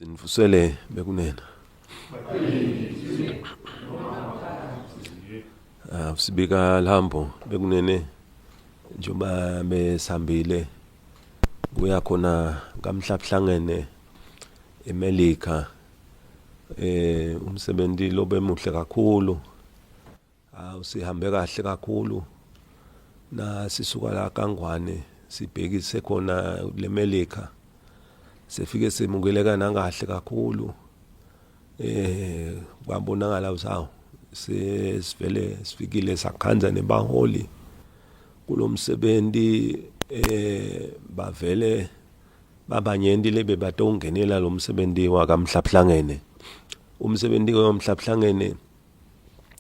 Sinivusele bekunene. Ah sibika lihambo bekunene njengoba besihambile kuya khona kamhlabuhlangene eMelika eh umsebenzi lobemuhle kakhulu Hawu sihambe kahle kakhulu na sisuka la kaNgwane sibhekise khona kuleMelika sefike semukeleka nakahle kakhulu eh kwabonakala ukuthi hawu sesivele sifikile sakhanza nebaholi kulomsebenzi eh bavele babanyenti lebebatongenela lo msebenzi wakamhlabuhlangene umsebenzi wamhlabuhlangene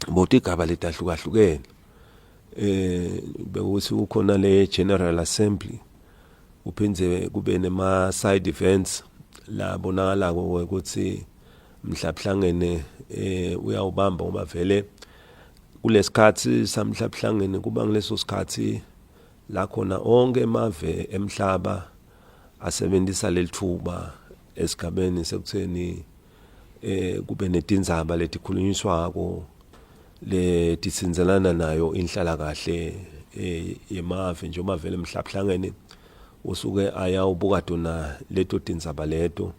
botigaba letahlukahlukene eh bekuthi kukhona le General Assembly kuphindze kube nema side events la bonakala ukuthi mhlabuhlangene eh uyawubamba ngoba vele kulesikhathi samhlabuhlangene kuba ngileso sikhathi la khona onke emave emhlaba asebenzisa lelithuba esigabeni sekutheni eh kube netindzaba letikhulunyiswako letitsintselana nayo inhlala kahle eh, yemave njengoba vele mhlabuhlangene usuke ayawubuka tona leto tindzaba leto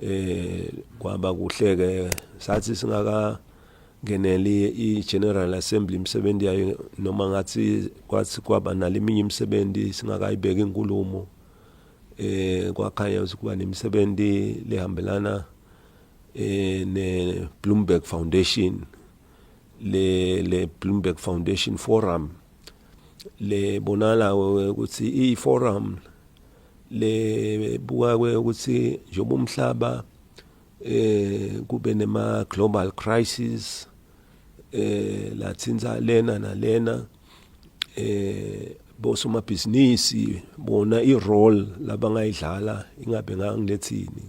eh kwaba kuhleke sathi singaka ngeneli i-General Assembly imisebenzi yayo noma ngathi kwathi kwaba naleminye imisebenzi singakayibeki inkulumo eh kwakhanya ukuthi kuba nemisebenzi lehambelana eh ne Bloomberg Foundation le le Bloomberg Foundation Forum le bonala ukuthi i forum le buka ukuthi njengoba umhlaba eh kube nema global crisis eh lathinza lena nalena eh bosomabhizinisi bona i-role labangayidlala ingabe ngangilethini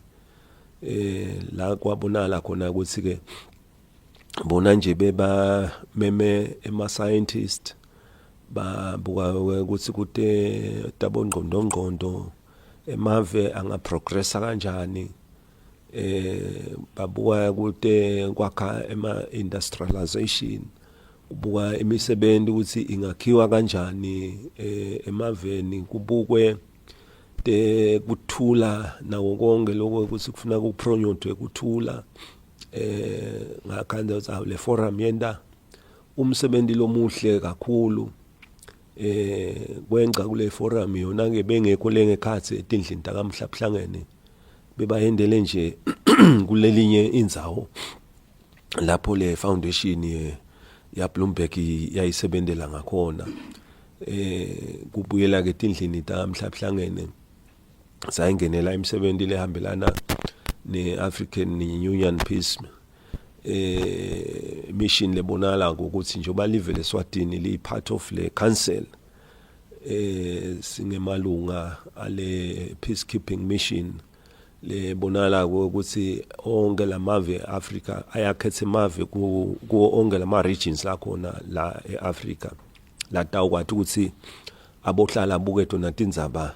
eh la kwabonala khona ukuthi ke bona nje beba meme ema scientist babuka ukuthi kute tabongqondo ngqondo emave anga progressa kanjani eh babuka kute kwakha ema industrialization kubuka imisebenzi ukuthi ingakhiwa kanjani eh, emaveni kubukwe te kuthula nawo konke lokho ukuthi kufuna kupronyotwe kuthula eh ngakhanda ukuthi le forum yenda umsebenzi lomuhle kakhulu eh kwenca kule forum yona ke bengekho lengekhathi etindlini takamhlabuhlangene bebahendele nje kulelinye indzawo lapho le foundation ya Bloomberg yayisebenzela ngakhona eh kubuyela ke etindlini takamhlabuhlangene sayingenela imisebenzi lehambelana ne-African Union Peace eh mission lebonakala ukuthi njengoba live leSwatini li part of le council eh singemalunga ale peacekeeping mission lebonakala ukuthi onke lamave eAfrica ayakhetha emave ku onke lama regions la khona la eAfrica la tawukwathi ukuthi abohlala buke tona tindzaba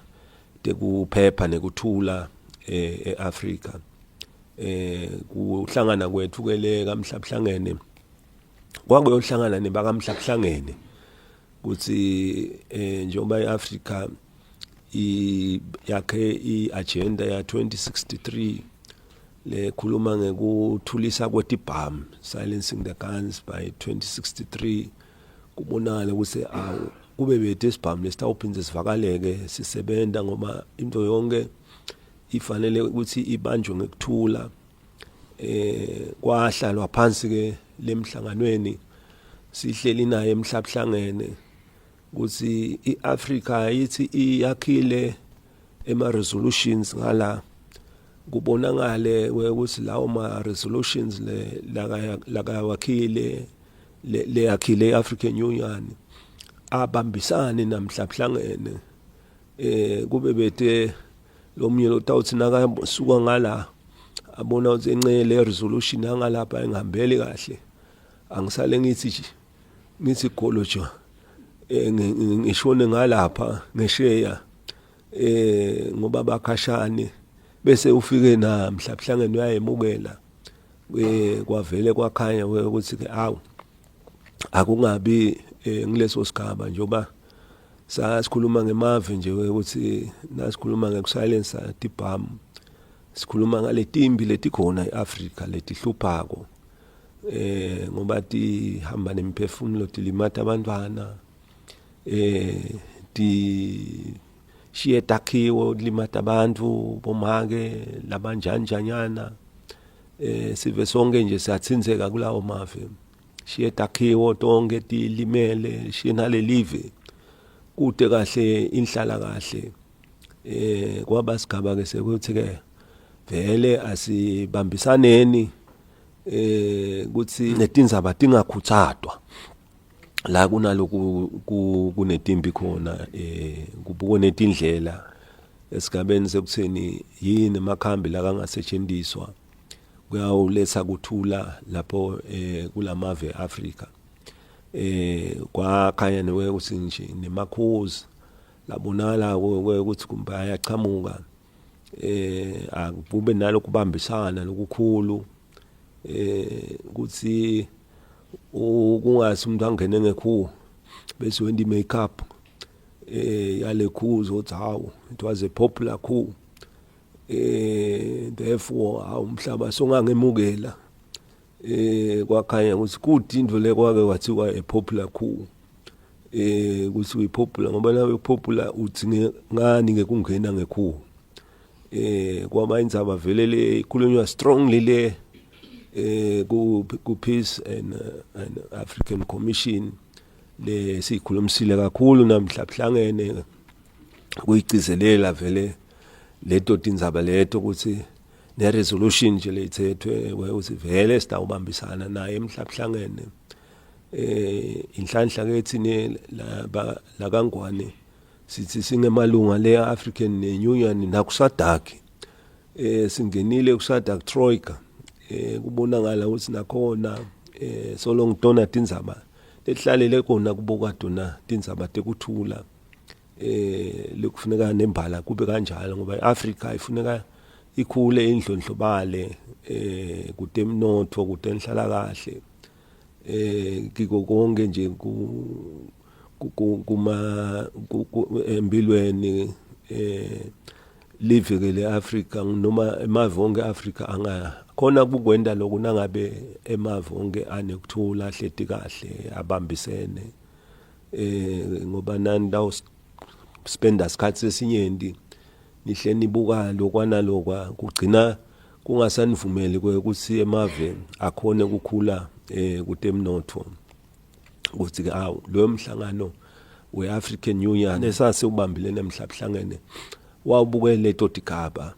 tekuphepha nekuthula eh, eAfrica eh kuhlangana kwethu ke le kamhlabuhlangene kwakuyohlangana nebakamhlabuhlangene ukuthi eh njengoba iAfrica i yakhe iagenda ya 2063 lekhuluma ngekuthulisa kwetibhamu silencing the guns by 2063 kubonakala ukuthi awu kube bethu isibhamu lesitawuphinde sivakaleke sisebenza ngoba into yonke ifanele ukuthi ibanjwe ngekuthula eh kwahlalwa phansi ke lemhlanganweni sihleli naye emhlabuhlangene ukuthi iAfrica ithi iyakhile ema resolutions ngala kubonakale ukuthi lawo ma resolutions le lakawakhile leyakhile iAfrican Union abambisane namhlabuhlangene eh kube bete lomunye lotawuthi nakasuka ngala abona ukuthi encenye le resolution yangalapha ingihambeli kahle angisale ngithi nje ngithi golo nje eh, ngishone ngalapha ngesheya eh ngoba bakhashane Bese ufike na mhlabuhlangene uyayemukela, kwavele kwakhanya ukuthi ke awu akungabi ngileso sigaba, njengoba sasikhuluma ngemave nje ukuthi nasikhuluma ngekusilensa tibhamu, sikhuluma ngaletimbi letikhona eAfrika letihluphako, ngoba tihamba nemiphefumulo, tilimata abantwana, ti shiye takhiwo, limata abantu bomake labanjanjanyana, sive sonke nje siyathinzeka kulawo mave, shiye takhiwo tonke tilimele, shiye nalelive kude kahle inhlala kahle. Kwaba sigaba ke sekuthi ke vele asibambisaneni kuthi netindzaba tingakhutsatwa la kunaloku kunetimbi khona, kubukwe netindlela esigabeni sekutheni yini emakhambi la kangasetshenziswa kuyawuletha kuthula lapho kulamave eAfrika. Kwakhanya newe ukuthi nje nemakhozi labonakala ukuthi kumbe ayachamuka, akube nalokubambisana lokukhulu, ukuthi kungasi umuntu angene ngekhu bese wenda i-makeup yale coup, uzothi hawu, it was a popular coup, therefore hawu, umhlaba songangemukela. Kwakhanya ukuthi kude into le kwake kwathiwa a popular coup, ukuthi uyipopular ngoba nawe popular uthi ngani ngekungena ngekhu. Kwaba indzaba vele le ikhulunywa strongly le ku Peace and African Commission le sikhulumisile kakhulu namhla kuhlangene kuyigcizelela vele leto tindzaba leto, ukuthi ne resolution nje leyithethwe ukuthi vele sitawubambisana naye emhlabuhlangene. Inhlanhla kethi ne laba la kaNgwane sithi singemalunga le African Union nakuSADC, singenile kuSADC Troika, kubonakala ukuthi nakhona so ngitona tindzaba lehlalele kona kubuka tona tindzaba tekuthula, lekufuneka nembala kube kanjalo, ngoba iAfrika ifuneka ikhule indlondlobale kutemnotfo, kutenhlala kahle, kiko konke nje ku kuma empilweni. Live ke leAfrika noma emave onke eAfrika anga khona kukwenda lokhu nangabe emave onke anekuthula, ahleti kahle, abambisene, ngoba nani lawo spenda isikhathi sesinyenti nihle nibuka lokwana lokwa, kugcina kungasanivumeli ukuthi emave akhone ukukhula kutemnotfo. Ukuthi ke awu, lo mhlangano weAfrican Union esase ubambile nemhlabuhlangene wawubukele leto tigaba,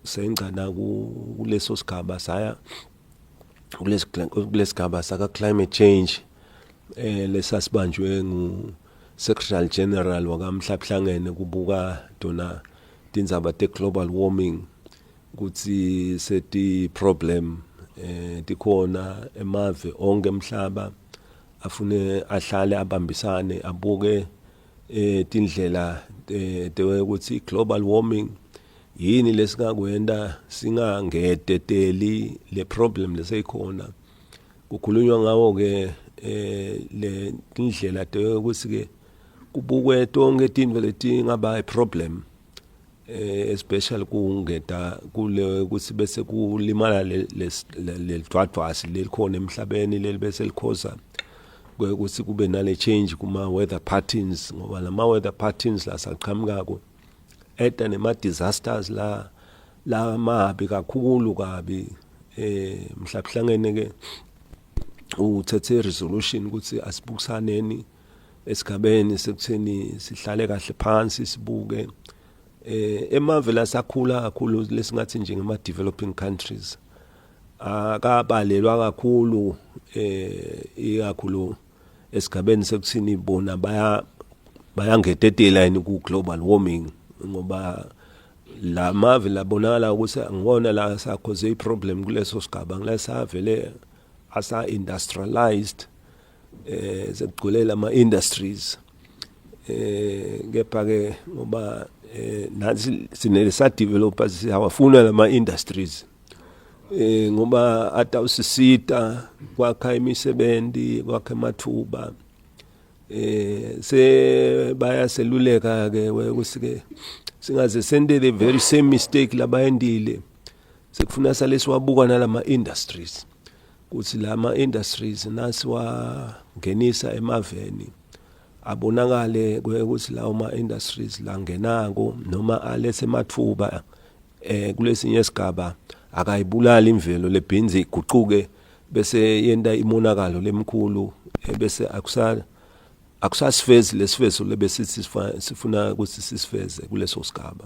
sengcana kuleso sigaba saya kulesigaba saka climate change, lesasibanjwe ngu Secretary General wakamhlabuhlangene, kubuka tona tindzaba te global warming, ukuthi seti problem tikhona emave onke emhlaba afune ahlale abambisane, abuke tindlela ukuthi global warming yini lesingakwenda singangededeli le problem leseyikhona. Kukhulunywa ngawo ke le indlela ukuthi ke kubukwe tonke tintfo letingaba i problem, especially kungeda kule ukuthi bese kulimala lelidwadwasi lelikhona emhlabeni, leli bese likhoza ukuthi kube nale change kuma weather patterns, ngoba lama weather patterns la saqhamukako eta nema disasters la mabi kakhulu kabi. Mhlabuhlangene ke uthethe resolution ukuthi asibukisaneni esigabeni sekutheni sihlale kahle phansi, sibuke emave lasakhula kakhulu, lesingathi nje ngema developing countries, akabalelwa kakhulu, ikakhulu esigabeni sekuthini bona bayangetetela yini ku global warming, ngoba la mave labonakala ukuthi angibona la sakhoze iproblem kuleso sigaba ngilesavele asa industrialized, sekugcwele ama industries, kepha ke ngoba Nathi sinele sa developers siyawafuna lama industries ngoba atawusisita kwakha imisebenzi, kwakha emathuba. Se bayaseluleka ke ukuthi ke singaze sente the very same mistake labayendile. Sekufuna sale siwabuka nalama industries ukuthi lama industries nasiwangenisa emaveni abonakale ukuthi lawo ma industries langenako noma alethe emathuba kulesinye sigaba akayibulali imvelo lebhinzi iguquke bese yenta imonakalo lemkhulu, bese akusasifezi lesifezo lebesithi sifuna ukuthi sisifeze kuleso sigaba.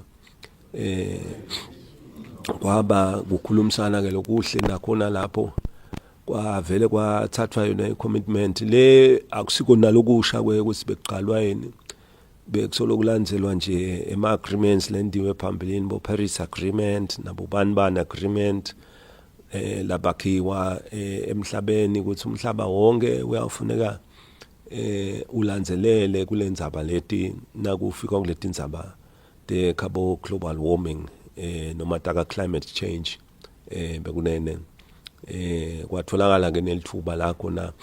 Kwaba kukhulumisana ke lokuhle nakhona lapho, kwavele kwathathwa yona i-commitment le. Akusiko nalokusha ukuthi bekuqalwa yini, bekusolo kulandzelwa nje ema-agreements lendiwe phambilini, bo Paris Agreement nabo bani bani agreement labakhiwa emhlabeni ukuthi umhlaba wonke uyafuneka ulandzelele kulendzaba leti nakufika kuleti ndzaba te khabo global warming noma taka climate change. Bekunene kwatholakala ke nelithuba lakho na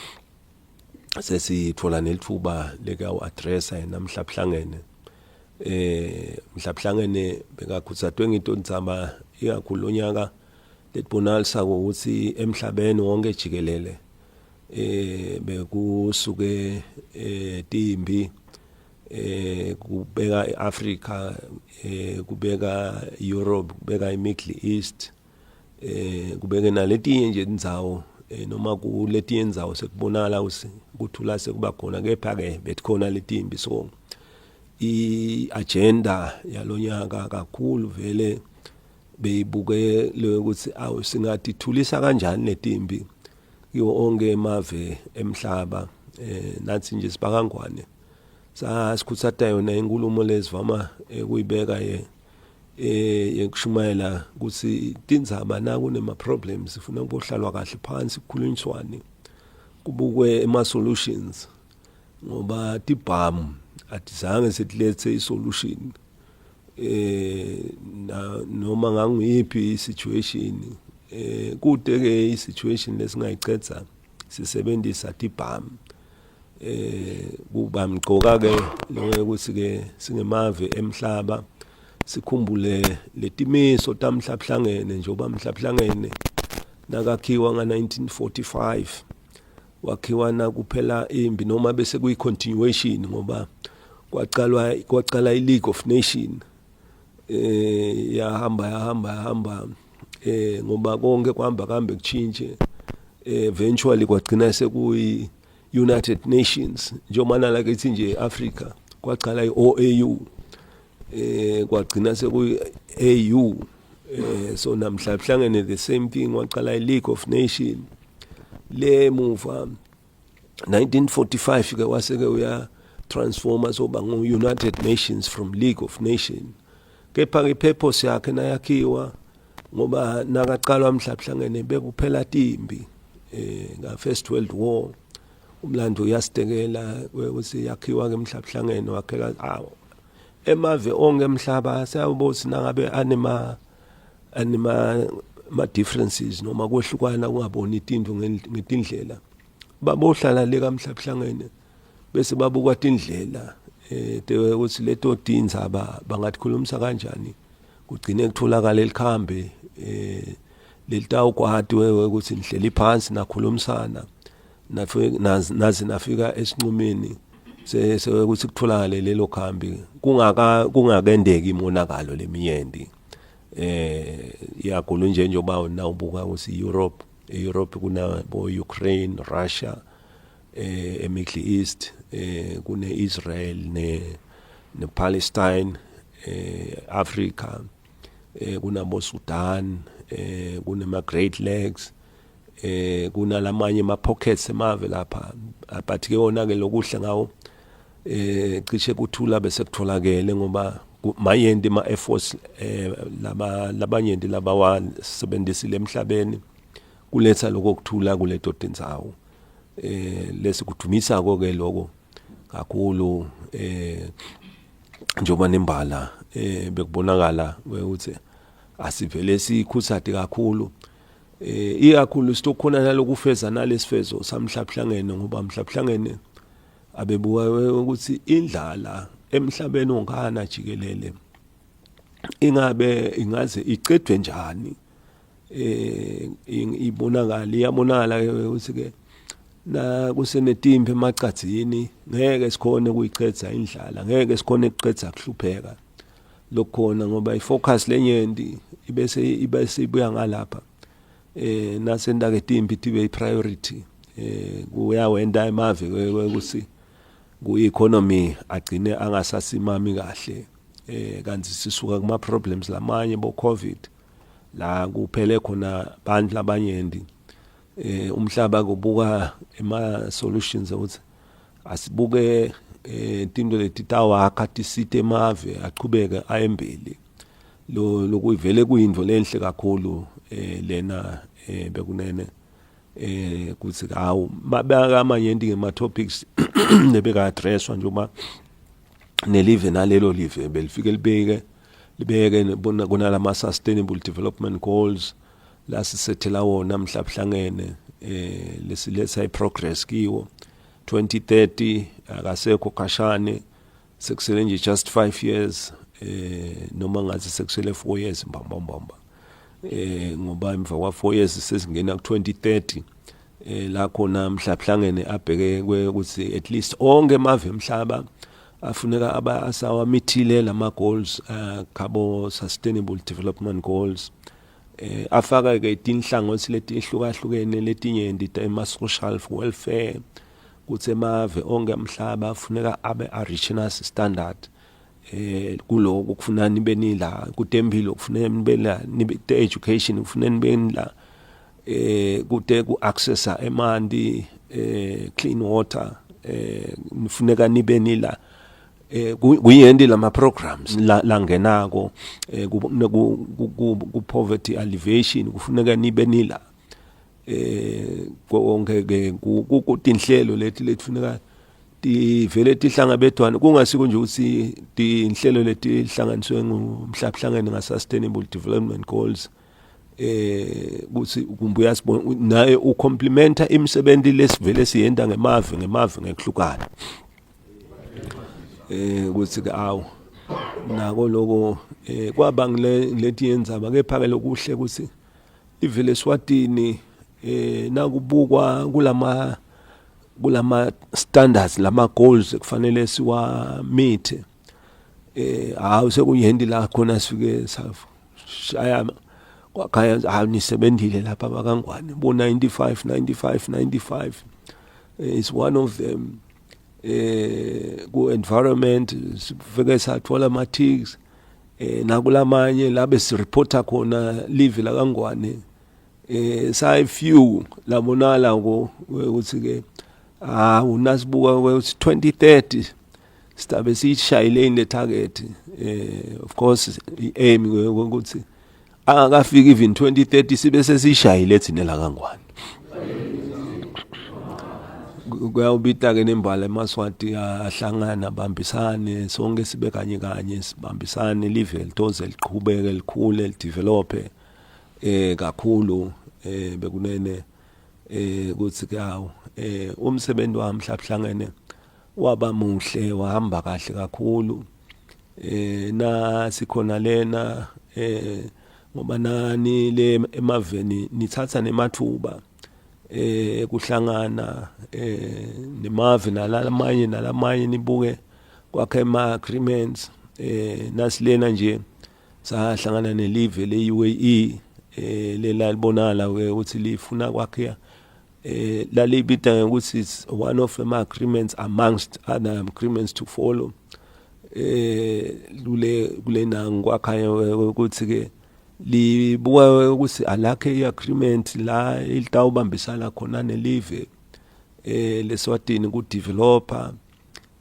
sesithola nelithuba lekawu addressa yena Mhlabuhlangene. Mhlabuhlangene bekakhutsatwe ngito ndzaba ikakhulu lonyaka letibonakalisa ukuthi emhlabeni wonke jikelele bekusuke timbi, kubeka iAfrica, kubeka Europe, kubeka iMiddle East, kubeke naletinye nje indzawo, noma kuletinye indzawo sekubonakala ukuthi kuthula sekuba khona, kepha ke betikhona letimbi. So i-agenda yalonyaka kakhulu vele beyibuke lokuthi awu, singatithulisa kanjani letimbi kiwo onke emave emhlaba. Nathi nje sibakangwane sasikhutsata yona inkulumo lezivama kuyibeka ye yekushumayela ukuthi tindzaba na kunema problems sifuna ukuhlalwa kahle phansi, kukhulunyiswane, kubukwe ema solutions, ngoba tibhamu atizange setilethe isolution na noma nganguyiphi isituation. Kude ke isituation lesingayicedza sisebenzisa tibhamu. Kuba mgcoka ke lokho ukuthi ke singemave emhlaba sikhumbule letimiso tamhlabuhlangene, njengoba mhlabuhlangene nakakhiwa nga-1945 wakhiwa nakuphela imbi noma bese kuyi continuation, ngoba kwaqalwa kwaqala i-League of Nation, yahamba yahamba yahamba, ngoba konke kuhamba kambe kuchintshe, eventually kwagcina sekuyi United Nations. Njengoba nala kithi nje eAfrica kwaqala iOAU, kwagcina sekuyi AU. So namhla hlangene the same thing, waqala iLeague of Nation le muva 1945 ke, wase ke uya transformer soba ngu United Nations from League of Nation. Kepha ke purpose yakhe nayakhiwa, ngoba nakaqalwa mhlabuhlangene bekuphela timbi nga First World War, umlando uyasitekela ukuthi yakhiwa ke mhlabuhlangene wakhela awu emave onke emhlaba siyawubothi nangabe anema ma differences noma kwehlukana, kungaboni itinto ngetindlela, babohlala le kamhlabuhlangene bese babuka tindlela ukuthi leto tindzaba bangatkhulumisa kanjani, kugcine kutholakala elikhambi lelitawukwati wewe ukuthi nihleli phansi nakhulumisana, naze nafika esinqumeni sekuthi kutholakale lelo khambi kungaka kungakendeki imonakalo lemiyendi. Iyagula nje njengoba nawubuka ukuthi Europe, eEurope kuna bo Ukraine, Russia, eMiddle East kune Israel ne Palestine, Africa kunabo Sudan, kunema Great Lakes, kunalamanye ama pockets emave lapha, but ke wona ke lokuhle ngawo cishe kuthula bese kutholakele, ngoba mayenti ma efforts laba labanyenti labawasebenzisile emhlabeni kuletha lokho kuthula kuleto tindzawo. Lesikudumisako ke lokho kakhulu, njengoba nembala. eh bekubonakala ukuthi asivele sikhuthate kakhulu eh ikakhulu sitokhona nalokufeza nalesifezo samhlabuhlangene ngoba mhlabuhlangene abebuka ukuthi indlala emhlabeni wonkana jikelele ingabe ingaze icedwe njani eh ibonakala iyabonakala ukuthi ke na kusenetimpi emacadzini ngeke sikhone kuyicedza indlala ngeke sikhone kucedza kuhlupheka lokukhona ngoba ifocus lenyenti ibese ibese ibuya ngalapha eh nasenta ke timpi tibe ipriority eh kuyawenta emave ukuthi ku economy agcine angasasimami kahle eh kanti sisuka kuma problems lamanye bo covid la kuphele khona abantu labanyenti eh umhlaba kubuka ema solutions ukuthi asibuke eh tinto letitawakha tisite emave achubeke ayembili lo lokuyivele kuyinto lenhle kakhulu eh lena eh bekunene eh kuthi hawu mabeka amanye ngema topics nebeka addresswa njengoba nelive nalelo live belifike libeke libeke kunalama sustainable development goals la sisethela wona mhlabuhlangene eh lesiletha iprogress kiwo 2030 akasekho khashane sekusele nje just 5 years eh noma ngathi sekusele 4 years mbamba mbamba eh ngoba emva kwa 4 years sesingena ku 2030 eh la khona mhlabuhlangene abheke ukuthi at least onke emave emhlaba afuneka aba asawamithile lama goals uh, khabo sustainable development goals eh afaka ke tinhlangothi letihlukahlukene letinyenti tema social welfare kuthi emave onke emhlaba afuneka abe a reach standard eh kuloko kufuna nibe nila kutempilo kufuneka nibe la nibe education kufuneka nibe nila eh kute ku accessa emanti eh clean water eh nifuneka nibe nila eh kuyenti lama programs langenako eh ku poverty alleviation kufuneka nibe nila eh konke ke kutinhlelo leti letifuneka tivele tihlangabetwane kungasiko nje ukuthi tinhlelo letihlanganiswe ngumhlabuhlangene nga sustainable development goals eh kuthi kumbe uyasibona naye ucomplementa imisebenzi lesivele siyenda ngemave ngemave ngekuhlukana eh ukuthi ke awu nako lokho eh kwaba ngile leti yenzaba kepha ke lokuhle ukuthi ivele eSwatini eh nakubukwa kulama kulama standards lama goals kufanele siwa meet eh hawu sekuyendi la khona sifike shaya kwakhaya hawu nisebenzile lapha bakangwane bo 95 95 95 is one of them eh ku environment sifike sathola ama ticks eh nakulamanye la besireporta khona live la kangwane eh sayi few labonala ko ukuthi ke ah unasibuka ukuthi 2030 sidabe siyishayile le target eh of course i-aim ukuthi angakafiki even 2030 sibe sesishayile thina la kangwane kuyawubita ke nembala emaswati ahlangana abambisane sonke sibe kanye kanye sibambisane live litoze liqhubeke likhule lidevelope eh kakhulu eh bekunene eh kuthi kawu eh umsebenzi wami mhlabuhlangene waba muhle wahamba kahle kakhulu eh na sikhona lena eh ngoba nani le emaveni nithatha nemathuba eh kuhlangana eh nemave nalamanye nalamanye nibuke kwakhe ama agreements eh nasilena nje sahlangana nelive le UAE eh lela libonakala ukuthi lifuna kwakhe eh lalibita ngokuthi it's one of ama agreements amongst other agreements to follow eh lule kulena ngikwakhanya ukuthi ke libuka ukuthi alakhe iagreement la ilitawubambisana khona nelive eh leSwatini ku developer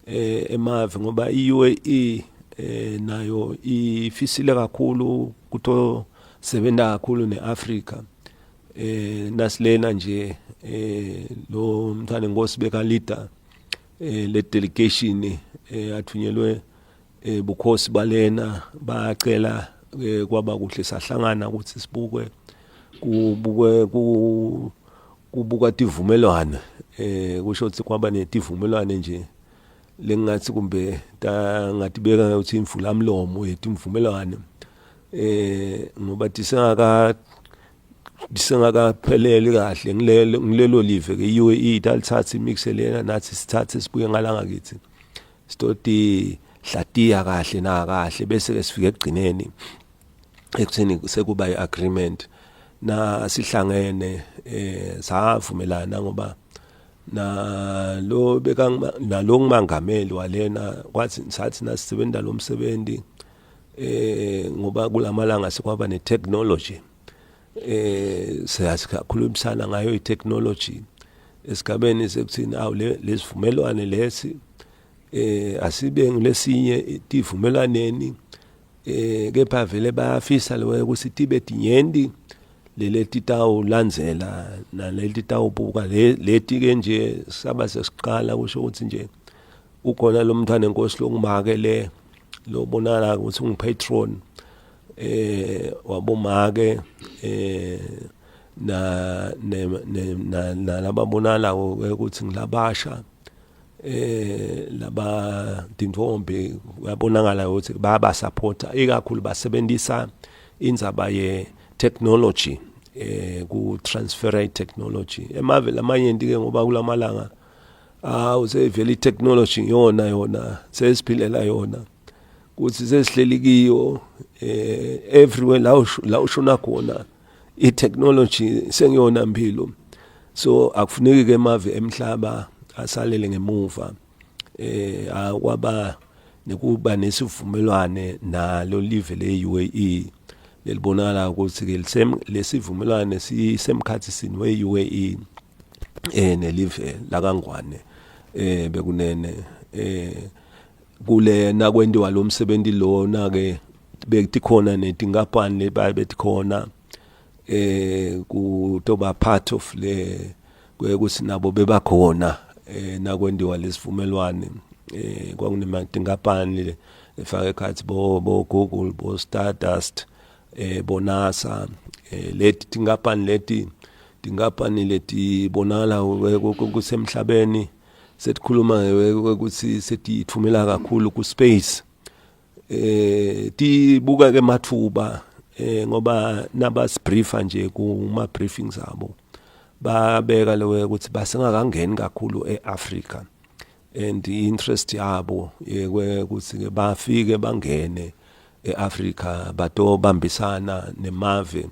eh emave ngoba iUAE eh nayo ifisile kakhulu kutho sebenza kakhulu neAfrica eh nasilena nje eh lo mntwana inkosi beka leader eh le delegation eh athunyelwe eh bukhosi balena bacela eh, kwaba kuhle sahlangana ukuthi sibuke kubukwe ku kubuka tivumelwano eh kusho ukuthi kwaba netivumelwano nje lengathi kumbe ta ngatibeka ukuthi imvula mlomo yetimvumelwano eh ngoba tisengaka disengakapheleli kahle ngilelo ngilelo live ke UAE italithatha imix lena nathi sithathe sibuye ngalanga kithi sitoti hlatiya kahle na kahle bese ke sifike ekugcineni ekutheni sekuba iagreement na sihlangene eh savumelana ngoba na lo beka nalo ngimangameli walena kwathi sathi nasisebenza lo msebenzi eh ngoba kulamalanga sekwaba ne technology eh siyakhulumisana ngayo i technology esigabeni sekuthini awu lesivumelwane lesi eh asibe ngilesinye tivumelwaneni eh kepha vele bayafisa leyo ukuthi tibe tinyenti leleti tawulandzela naleti tawubuka leti ke nje saba sesiqala kusho ukuthi nje ukhona lo mntwana enkosi longumake le lobonakala ukuthi ungipatron eh wabomake eh na ne nalababonala ukuthi ngilabasha eh laba tintombi uyabonakala ukuthi baba supporta ikakhulu basebenzisa indzaba ye technology eh ku transfer technology emave lamanye ke ngoba kulamalanga awu seyivele i-technology yona yona sesiphilela yona kuthi sesihleli kiyo eh everywhere la la ushona khona i-technology sengiyona mpilo so akufuneki ke emave emhlaba asalele ngemuva eh akwaba nekuba nesivumelwane nalo live le UAE lelibonakala ukuthi ke lesivumelwane sisemkhathisini we UAE eh nelive lakangwane eh bekunene eh kule nakwentiwa lo msebenzi lona ke bekuthi netinkampani lebabe khona eh kutoba part of le kwekuthi nabo bebakhona eh nakwentiwa lesivumelwane eh kwakunetinkampani efaka ekhathi bo bo Google bo Stardust eh bo NASA eh leti tinkampani leti tinkampani leti bonakala kusemhlabeni setikhuluma ukuthi setithumela kakhulu ku space eh tibuka ke mathuba eh ngoba nabasibriefa nje kuma briefings abo babeka leyo ukuthi basengakangeni kakhulu eAfrica and interest yabo ukuthi ke bafike bangene eAfrica batobambisana nemave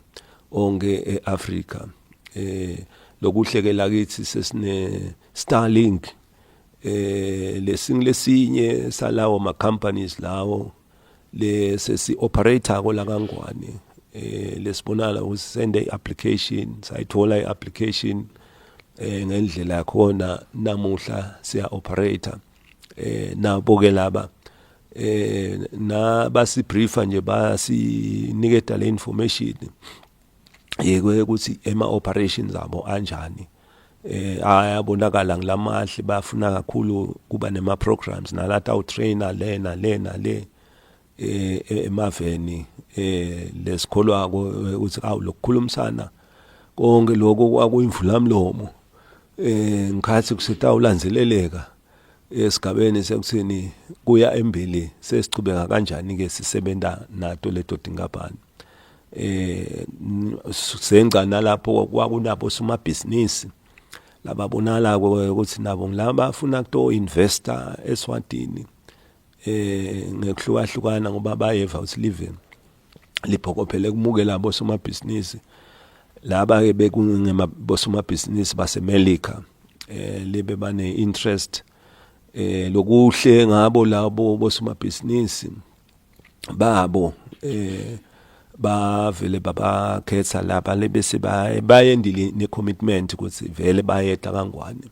onke eAfrica eh lokuhle ke lakithi sesine Starlink eh lesingilesinye salawo ma companies lawo le sesi operator ko la kangwane eh lesibonala usende iapplication sayithola iapplication eh ngendlela yakhona namuhla siya operator eh nabo ke laba eh na basibriefa nje basiniketa le information yeke ukuthi ema operations abo anjani eh ayabonakala ngilamahle bafuna kakhulu kuba nema programs nalata u trainer lena lena le eh emaveni eh lesikholwako ukuthi awu lokukhulumisana konke lokho kwakuyimvulamlomo eh ngikhathi kusetawulandzeleleka esigabeni sekuthini kuya embili sesichubeka kanjani ke sisebenza nato leto tinkampani eh senca nalapho kwakunabo somabhizinisi lababonala ukuthi nabo ngilaba bafuna kuto investor eSwatini eh ngekuhlukahlukana ngoba bayeva ukuthi live liphokophele kumukela abosomabhizinisi laba ke bekungema bosomabhizinisi baseMelika eh libe bane interest eh lokuhle ngabo labo bosomabhizinisi babo eh bavele babakhetha lapha lebese bayendile ne commitment ukuthi vele bayeta kangwane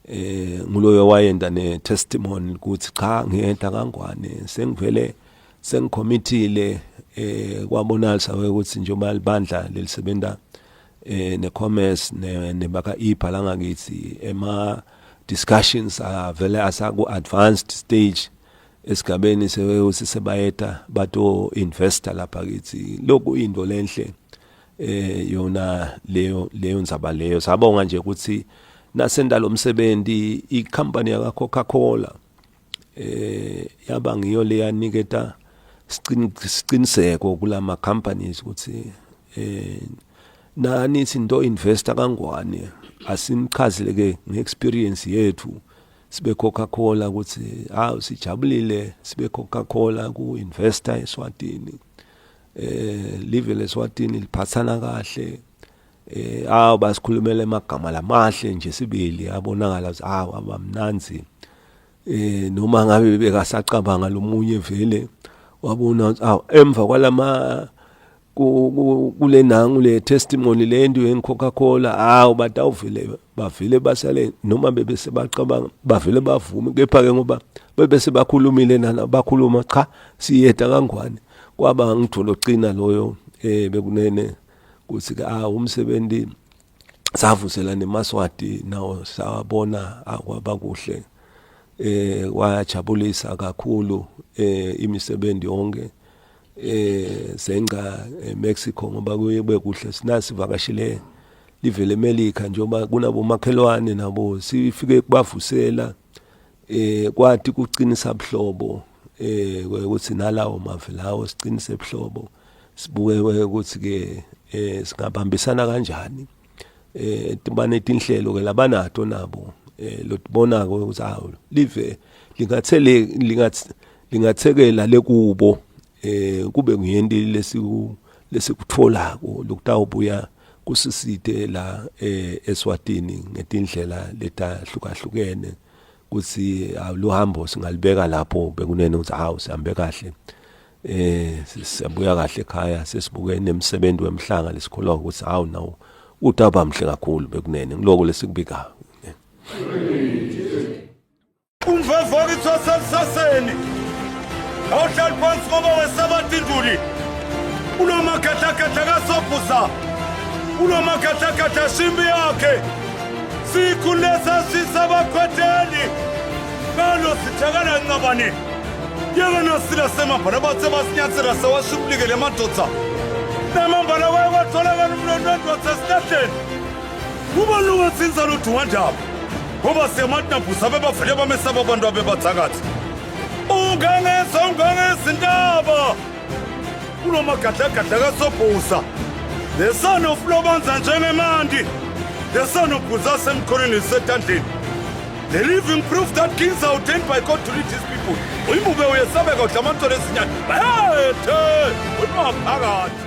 eh nguloyo wayenda ne testimony ukuthi cha ngiyenda kangwane sengivele sengicommittile eh kwabonalisa ukuthi njengoba libandla lelisebenza eh ne commerce ne nebaka ipha la ngakithi ema discussions avele asaku advanced stage. esigabeni sewuthi sebayeta bato investor lapha kithi lokhu into lenhle eh yona leyo leyo ndzaba leyo sabonga nje ukuthi nasenda lo msebenzi icompany yaka Coca-Cola eh yaba ngiyo leyaniketa siciniseko kulama companies ukuthi eh nani sinto investor kangwane asinichazile ke ngeexperience yethu sibe Coca-Cola ukuthi hawu sijabulile sibe Coca-Cola ku investor eSwatini eh live leSwatini liphathana kahle eh awu basikhulumela emagama lamahle nje sibili abonakala ukuthi awu abamnanzi eh noma ngabe bekasacabanga lomunye vele wabona ukuthi awu emva kwalama kule nangu le testimony le nto yengiCoca-Cola awu batawuvele bavele basale noma bebese bacabanga bavele bavume kepha ke ngoba bebese bakhulumile nana bakhuluma cha siyeda kangwane kwaba ngidolo qina loyo eh bekunene kuthi ke ah umsebenzi savusela nemaswati nawo sawabona akwaba kuhle eh wajabulisa kakhulu eh imisebenzi yonke eh senca eMexico ngoba kuye kube kuhle sinasivakashile livele eMelika njengoba kunabomakhelwane nabo sifike kubavusela eh kwathi kuqinisa buhlobo eh ukuthi nalawo mave lawo siqinise buhlobo sibuke ukuthi ke eh singabambisana kanjani eh tibane tinhlelo ke labanato nabo eh lotibonako ukuthi awu live lingathele lingathi lingathekela lekubo eh kube nguyenti lesiku lesikutholako lokutawubuya kusisite la eh eSwatini ngetindlela letahlukahlukene kuthi aluhambo singalibeka lapho bekunene ukuthi hawu sihambe kahle eh siyabuya kahle ekhaya sesibuke nemsebenzi wemhlanga lesikholwa ukuthi hawu nawo utaba mhle kakhulu bekunene ngiloko lesikubikayo Umveva kuthiwa saseni awuhlali phansi ngoba wesaba tinduli ulomakhahlakahla kasobhuza ulomakhahlakahla shimbi yakhe sikhule sasisa abakhwetheli ngalo sithakala ncabane yeke nasila semambala bathe basinyathela sewashimlikele emadoda namambala waye kwatholakala umlondo wendoda esihlahleni Ubani ungathinza lutho wandaba ngoba siyamatnabhusa abebavele bamesaba abantu abebathakathi ungangeza ungangezintaba kulomagadlagadla kasobhuza the son of lobanza njengemandi the son of bhuza semkhoneni setandleni the living proof that kings are ordained by god to lead his people uyimbube uyesabeka udla amantolo ezinyane bayethe umaphakathi.